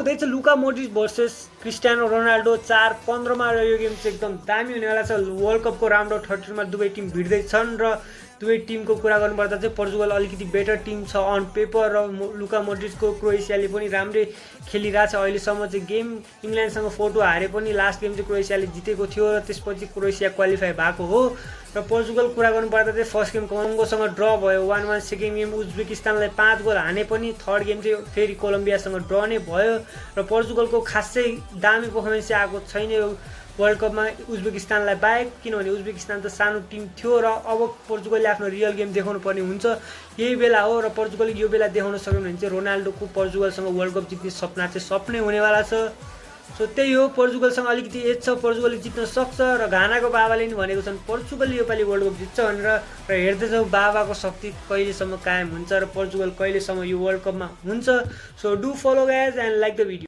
हुँदैछ Luka Modric versus Cristiano Ronaldo 4-15 मा र यो गेम चाहिँ एकदम दामी हुनेवाला छ। वर्ल्ड कपको राउन्ड अफ 32 मा दुवै टिम भिड्दैछन् र दुवै टिमको कुरा गर्नुपर्दा चाहिँ पोर्चुगल अलिकति बेटर टिम छ अन पेपर र लुका मोड्रिचको क्रोएसियाले पनि राम्रै खेलिरहेछ अहिलेसम्म चाहिँ। गेम इङ्ल्यान्डसँग 4-2 हारे पनि लास्ट गेम चाहिँ क्रोएसियाले जितेको थियो र त्यसपछि क्रोएसिया क्वालिफाई भएको हो। र पोर्चुगल कुरा गर्नुपर्दा चाहिँ फर्स्ट गेम कङ्गोसँग ड्र भयो 1-1, सेकेन्ड गेम उज्बेकिस्तानलाई 5 गोल हाने पनि, थर्ड गेम चाहिँ फेरि कोलम्बियासँग ड्र नै भयो र पोर्चुगलको खासै दामी पर्फर्मेन्स चाहिँ आएको छैन यो वर्ल्ड कपमा उज्बेकिस्तानलाई बाहेक, किनभने उज्बेकिस्तान त सानो टिम थियो र अब पोर्चुगलले आफ्नो रियल गेम देखाउनु पर्ने हुन्छ, यही बेला हो। र पोर्चुगलले यो बेला देखाउन सक्यो भने चाहिँ रोनाल्डोको पोर्चुगलसँग वर्ल्ड कप जित्ने सपना चाहिँ सपनै हुनेवाला छ। सो त्यही हो, पोर्चुगलसँग अलिकति एज छ, पोर्चुगलले जित्न सक्छ र घानाको बाबाले नि भनेको छन् पोर्चुगलले योपालि वर्ल्ड कप जित्छ भनेर। र हेर्दैछौँ बाबाको शक्ति कहिलेसम्म कायम हुन्छ र पोर्चुगल कहिलेसम्म यो वर्ल्ड कपमा हुन्छ। So do follow guys and like the video.